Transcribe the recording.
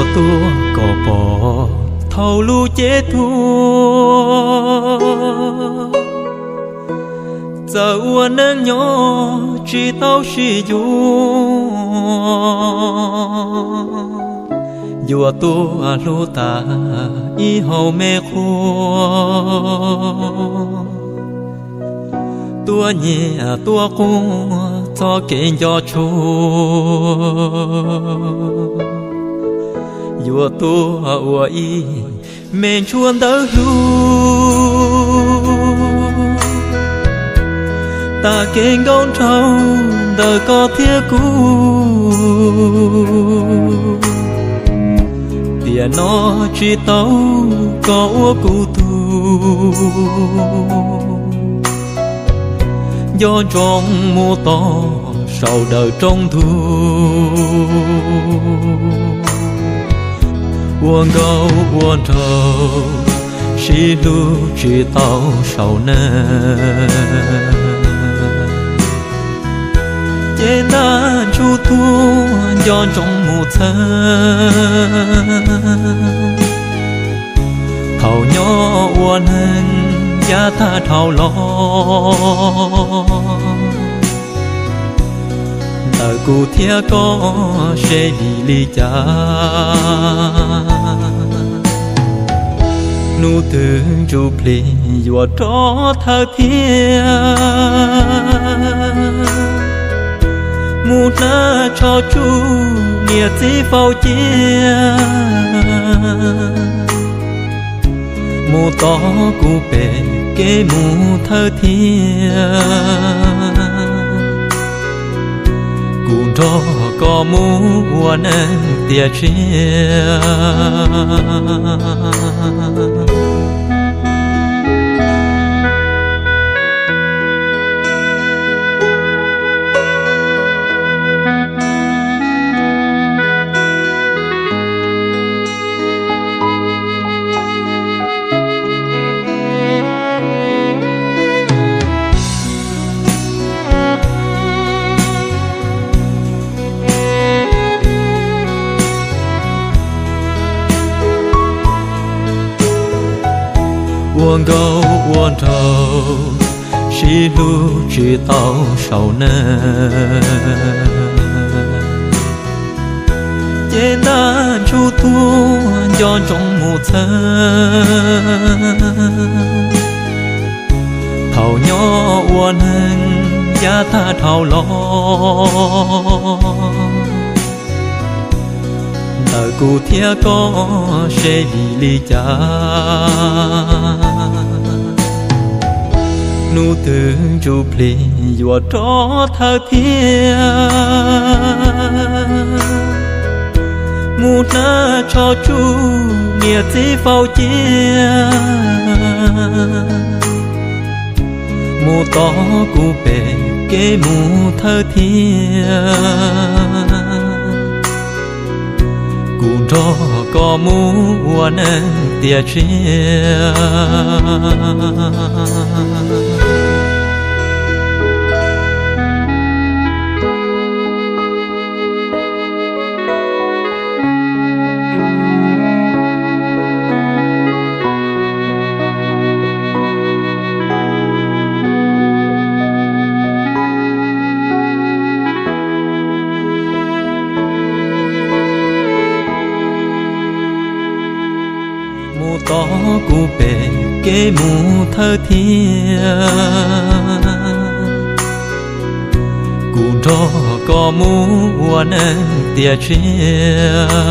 Yuav tuag kom pom thaum lub cev tuag, txawm ua neej nyob tsis tau sib yuav, yuav tuag hlub tas ib hau me qhua, tuaj nyiam tuaj quaj txoj kev nco tshua, yuav tuag ua ib me ntsuag ntawv hlub, tag kev nkauj nraug ntawm koj thiab kuv. Tiam no tsis tau koj ua kuv tug, nco ntsoov mus tos saum dawm rooj ntug, ua nkauj ua nraug sib hlub tsis tau saum neeg. Cev ntaj ntsug tuag nco ntsoov mus txhawb, thaum nyob ua neeg yav tag dhau los, ntawm kuv thiab koj seb vim li cas, hnub twg ntsuj plig yuav rov thawj thiab, mus hnab tsho tsuj niam txiv faus cia, mus tos kuv pem kev mus thawj thiab, kuv nrog koj mus ua neej tiam tshiab. Ua nkauj ua nraug sib hlub tsis tau saum neeg, cev ntaj ntsug tuag nco ntsoov mus txhawb, thaum nyob ua neeg yav tag dhau los, ntawm kuv thiab koj seb vim li cas, hnub twg ntsuj plig yuav rov thawj thiab, mus hnab tsho tsuj niam txiv faus cia, mus tos kuv pem kev mus thawj thiab, kuv nrog koj mus ua neej tiam tshiab. Mus tos kuv pem kev mus thawj thiab, kuv nrog koj mus ua neej tiam tshiab.